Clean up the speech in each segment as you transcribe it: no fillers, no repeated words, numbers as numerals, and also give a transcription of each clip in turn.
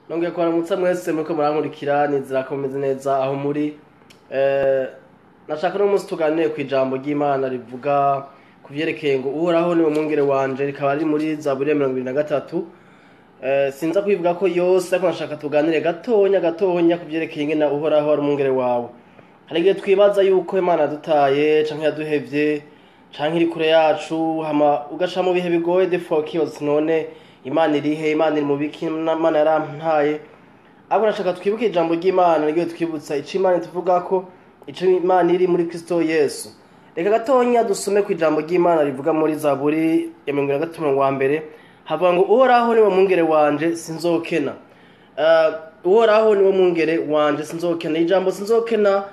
Nongeye kubaramutsa mwese muriko murankurikira, nizera ko mumeze neza aho muri. Nashaka no munsi tuganire ku ijambo ry'Imana rivuga ku vyerekeye ngo Uhoraho niwe mwungere wanje, rikaba riri muri Zaburi ya 23. Sinza kwivuga ko yose, ariko nashaka tuganire gatonya gatonya ku vyerekeye ingene Uhoraho ari umwungere wawe. Hari igihe twibaza yuko Imana yadutaye canke yaduhevye canke iri kure yacu, hama ugaca mu bihe bigoye, des fois ukibaza uti none Imana irihe, Imana iri mu biki, Imana yarantaye. Ariko nashaka twibuke ijambo ry'Imana rigiye twibutsa ico Imana ituvugako, ico Imana iri muri Kristo Yesu. Reka gatonya dusome ku ijambo ry'Imana rivuga muri Zaburi ya 23 umurongo wa mbere, havuga ngo Uhoraho niwe mwungere wanje, sinzokena. Uhoraho niwe mwungere wanje, sinzokena. Ijambo sinzokena,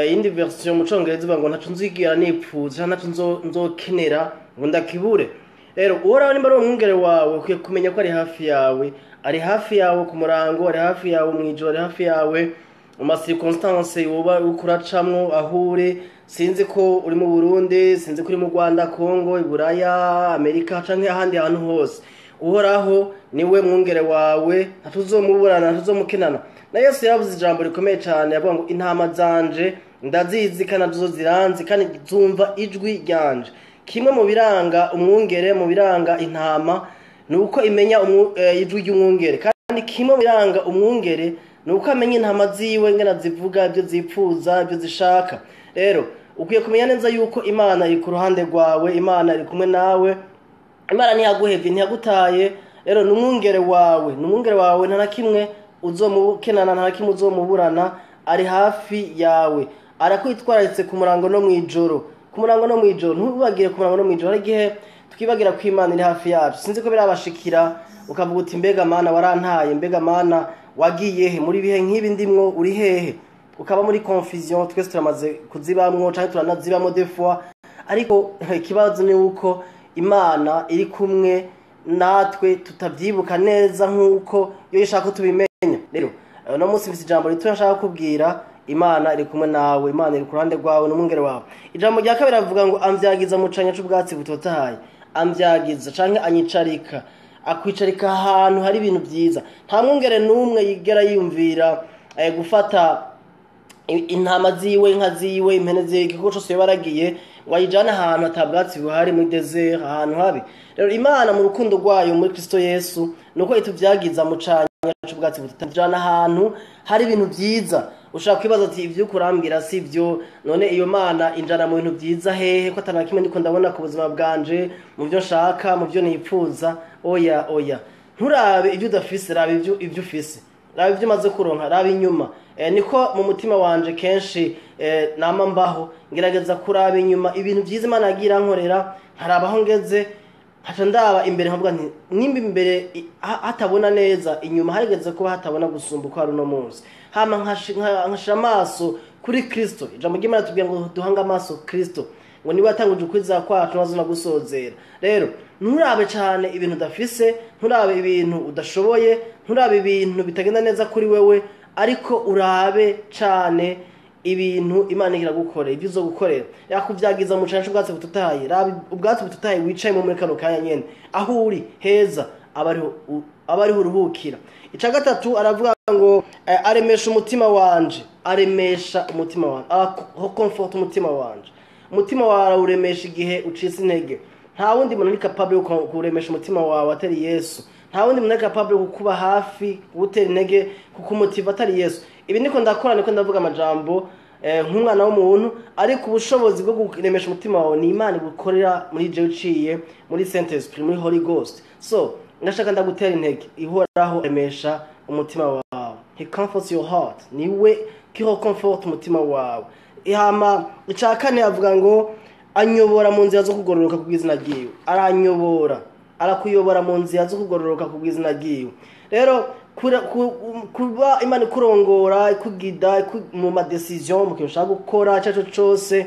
iyindi version mu Congereza ivuga ngo ntaco nzigera nipfuza canke ntaco nzokenera ngo ndakibure. Rero Uhoraho nimba ari umwungere wawe, ukwiye kumenya ko ari hafi yawe, ari hafi yawe ku murango, ari hafi yawe mw'ijoro, ari hafi yawe mu ma circonstances woba uriko uracamwo aho uri. Sinzi ko uri mu Burundi, sinzi ko uri mu Rwanda, Congo, Iburaya, Amerika canke ahandi hantu hose. Uhoraho niwe mwungere wawe, ntatuzomuburana, ntatuzomukenana. Na Yesu yaravuze ijambo rikomeye cane, yavuga ngo intama zanje ndazizi kandi nazo ziranzi kandi zumva ijwi ryanje. Kimwe mu biranga umwungere, mu biranga intama, ni uko imenya ijwi ry'umwungere. Kandi kimwe mu biranga umwungere ni uko amenya intama ziwe, ingene zivuga, ibyo zipfuza, ibyo zishaka. Rero ukwiye kumenya neza yuko Imana iri ku ruhande rwawe, Imana iri kumwe nawe, Imana ntiyaguhevye, ntiyagutaye. Rero ni umwungere wawe, ni umwungere wawe, nta na kimwe uzomukenana, nta na kimwe uzomuburana, ari hafi yawe, arakwitwararitse ku murango no mw'ijoro, ku murango no mw'ijoro. Ntubagire ku murango no mw'ijoro. Hari igihe twibagira ko Imana iri hafi yacu. Sinzi ko birabashikira ukavuga uti mbega Mana warantaye, mbega Mana wagiye he, muri bihe nk'ibi ndimwo uri hehe? Ukaba muri confusion. Twese turamaze kuzibamwo canke turanazibamwo des fois, ariko ikibazo ni uko Imana iri kumwe natwe tutavyibuka neza nk'uko iyo ishaka ko tubimenya. Rero uno munsi mfise ijambo rito nshaka kukubwira. Imana iri kumwe nawe, Imana iri ku ruhande rwawe, n'umwungere wawe. Ijambo rya kabiri avuga ngo amvyagiza mu canya c'ubwatsi butotahaye. Amvyagiza canke anyicarika, akwicarika ahantu hari ibintu vyiza. Nta mwungere n'umwe yigera yiyumvira gufata intama ziwe, inka ziwe, impene ziwe, igikoko cose yoba aragiye, ngo ayijane ahantu ata bwatsi buhari, muri desert, ahantu habi. Rero Imana mu rukundo rwayo muri Kristo Yesu nuko ituvyagiza mu canya c'ubwatsi butotahaye, ahantu hari ibintu vyiza. Ushobora kwibaza ati ivyo kurambwira si vyo, none iyo Mana injana mu bintu vyiza hehe, ko atana kimwe ndiko ndabona ku buzima bwanje, mu vyo nshaka, mu vyo nipfuza? Oya, oya, nturabe ivyo udafise, raba ivyo ufise, raba ivyo umaze kuronka, raba inyuma. Niko mu mutima wanje kenshi nama mbaho ngerageza kuraba inyuma ibintu vyiza Imana yagiye irankorera, nkaraba aho ngeze, nkaca ndaba imbere nkavuga nti nimba imbere hatabona neza, inyuma harigeze kuba hatabona gusumba uko hari uno munsi. Hama nkashira amaso kuri Kristo. Ijambo ry'Imana tubwira ngo duhange amaso Kristo, ngo niwe yatanguje ukwizera kwacu nazo nagusozera. Rero nturabe cane ibintu udafise, nturabe ibintu udashoboye, nturabe ibintu bitagenda neza kuri wewe, ariko urabe cane ibintu Imana iragukorera, ibyo uzogukorera. Yakuvyagiza mu canya c'ubwatsi butotahaye. Raba ubwatsi butotahaye wicayemo muri kano kanya nyene, aho uri heza, aba ariho uruhukira. Ica gatatu aravuga ngo aremesha umutima wanje, aremesha umutima wanje, comfort umutima wanje. Umutima wawe arawuremesha igihe ucitse intege. Nta wundi muntu ari capable yo kuremesha umutima wawe atari Yesu. Nta wundi muntu ari capable yo kukuba hafi, kugutera intege, kukumotiva atari Yesu. Ibi niko ndakora, niko ndavuga amajambo nk'umwana w'umuntu, ariko ubushobozi bwo kuremesha umutima wawe ni Imana igukorera muri jewe uciye muri Saint Esprit, muri Holy Ghost. So ndashaka ndagutera intege, Ihoraho remesha umutima wawe. He comforts your heart, niwe qui réconforte umutima wawe. Hama ica kane avuga ngo anyobora mu nzira zo kugororoka kubw'izina ryiwe. Aranyobora, arakuyobora mu nzira zo kugororoka kubw'izina ryiwe. Rero kuba Imana ikurongora, ikugida mu ma décisions, mu kintu ushaka gukora icyo ari cyo cose,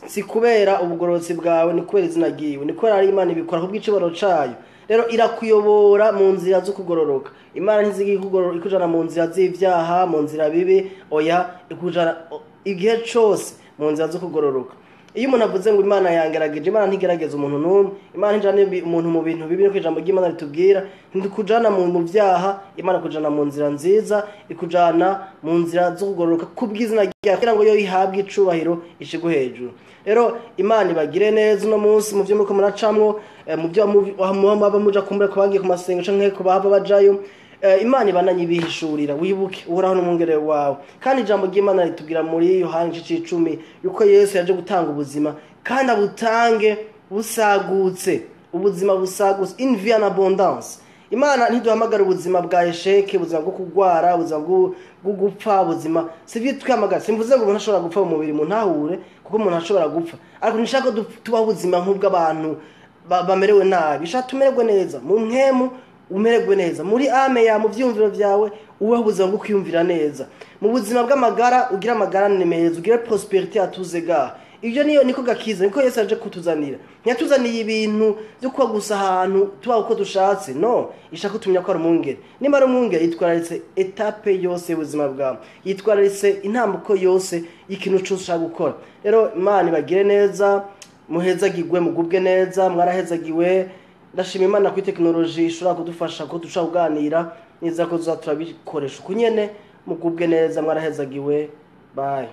si kubera ubugororotsi bwawe, ni kubera izina ryiwe, ni kubera ari Imana ibikora kubw'icubahiro cayo. Rero irakuyobora mu nzira zo kugororoka. Imana ntiziga ikujana mu nzira z'ivyaha, mu nzira bibi, oya, ikujana igihe cose mu nzira zo kugororoka. Iyo umuntu avuze ngo Imana yangerageje, Imana ntigerageza umuntu n'umwe. Imana ntijana umuntu mu bintu bibi, niko ijambo ry'Imana ritubwira. Ntikujana mu byaha, Imana ikujana mu nzira nziza, ikujana mu nzira zo kugororoka kubw'izina ryayo, kugira ngo yo ihabwe icubahiro, ishigwe hejuru. Rero Imana ibagire neza uno munsi mu byo muriko muracamwo, mu byo muba muja kumbura, ku bagiye ku masengesho canke ku bahava bajayo. Imana ibananye ibihishurira. Wibuke Uhoraho n'umwungere wawe. Kandi ijambo ry'Imana ritubwira muri Yohani igice c'icumi yuko Yesu yaje gutanga ubuzima, kandi abutange busagutse, ubuzima busagutse, une vie en abondance. Imana ntiduhamagara ubuzima bwa échec, ubuzima bwo kugwara, ubuzima bwo gupfa. Ubuzima si byo twihamagara. Simvuze ngo umuntu ashobora gupfa mu mubiri, mu ntahure, kuko umuntu ashobora gupfa, ariko ntishaka ko tubaho ubuzima nk'ubw'abantu bamerewe nabi. Ishaka tumererwe neza mu mpwemu, umererwe neza muri âme ya mu vyiyumviro vyawe, ubeho ubuzima bwo kwiyumvira neza, mu buzima bw'amagara, ugira amagara meza, ugire prospérité à tous égards. Ibyo niyo niko gakiza, niko Yesu aje kutuzanira. Ntiyatuzaniye ibintu byo kuba gusa ahantu tuba uko dushatse. No ishaka tumenya ko ari umwungere. Nimba ari umwungere, yitwararitse étape yose y'ubuzima bwawe, yitwararitse intambuko yose y'ikintu cyose ushaka gukora. Rero Imana ibagire neza, muhezagirwe, mugubwe neza, mwarahezagiwe. Ndashima Imana kuri tekinoloji ishobora kudufasha ko dushobora kuganira neza, ko tuza turabikoresha uku nyene. Mugubwe neza, mwarahezagiwe. Bye.